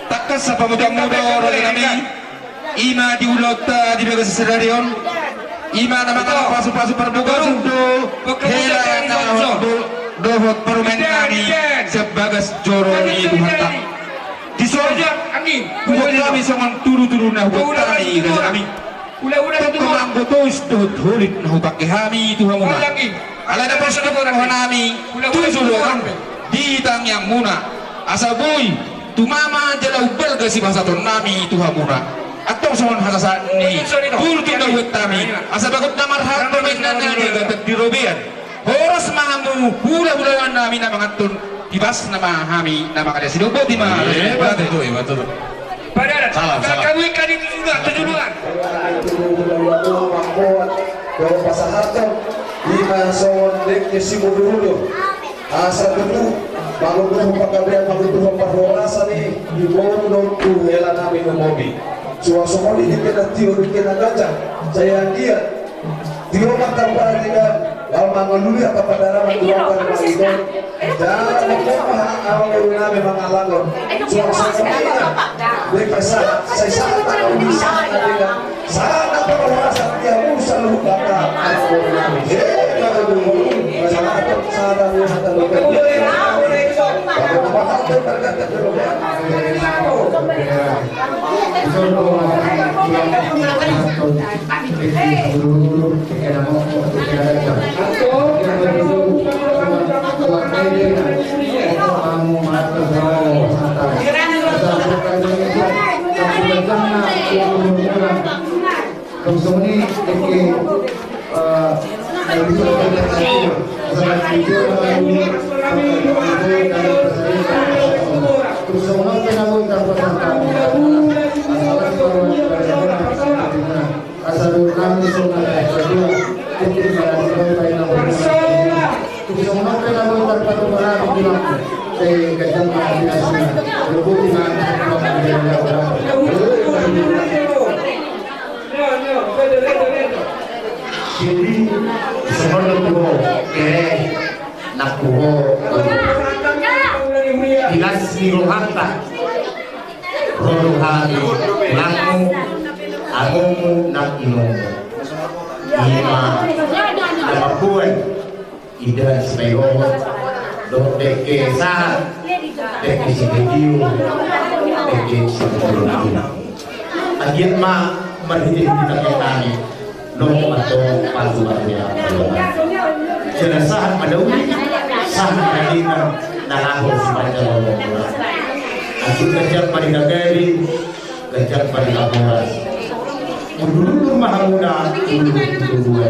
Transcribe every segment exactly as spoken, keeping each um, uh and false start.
Tangkas sapamudamuda, raja nami. Ima di ulaonta di bagasan sadari on, ima na mangalap pasupasu parbagason do hela na dohot parumaen nami sian bagas joro ni Tuhanta. Dison huboan hami songon tudutudu na huboan hami, raja nami. Tongtong ma anggo tois dohot holit na hupangke hami tu hamuna. Alai na pos do roha nami tu joloan di tangiangmuna, asa boi tumama jala umbalga sipasahaton nami tu hamuna. Antong songon hasasahat ni tudutudu na huboan hami, asa bagot na marhalto ma inna na di robean. Horas ma hamu hulahula nami na manganhon, tibas nama hami na mangalean. Sidok boti ma. Ima tutu, ima tutu. Salam, salam. Kami kami tu joloan, tu joloan. Dohot pasahaton, ima songon dengke simudurudur. Asa tutu manguduhon panggabean, manguduhon parhorasan i di boru dohot tu hela nami Umobi. Suang songon i dengke na tio, dengke na ganjang, sai anggiat tio ma tarpadian, laho mangalului angka pandaraman tu angka na mangido. Jala mangkoma hang awa boru nami mangalangkon. Suang songon i na dengke sahat, sai sahat ma uli sahat na dengke. Sahat na parhorasan di hamu saluhut angka awa boru nami. Eh, na boru, sahat, sahat, sahat. Jadi, songon na tuho, eh, na tuho, tilas ni rohanta, ro do hami, tulangmu, amomu, nang inomu. Ima, na mamboan Indahan Sipaihomot, dohot dengke sahat, dengke sidedio, dengke sidedio. Anggiat ma marhite di tangiang nami, dohot ma tu pasupasu ni Amang Tuhan. Jala sahat ma na uli, sahat ma na denggan, na laho sipanjaloon. Anggiat ganjang ma di nagari, ganjang ma di na horas. Udurudur ma hamuna, udurudur.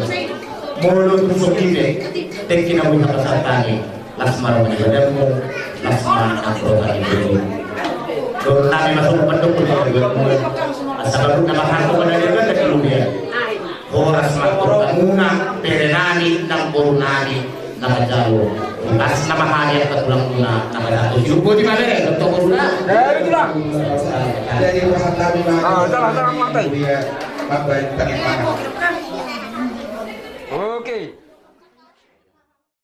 Molo tung songon i pe, dengke na boi hapasahat hami, las ma roha ni badanmu, las ma angka roha ni badanmu. Dohonon nami ma songon pandok ni badanmu. Asa baru na marhata ma na denggan na kelubian. Horas ma tu hamuna, bere nami, nang boru nami, na manjalo. Las nama hami angka tulangmuna, na manjalo. Jumbo di mana, dohot tu boruna. Jadi pasahat nami ma. Ah, salah, salah, mata. Iya, mata yang tadi mana?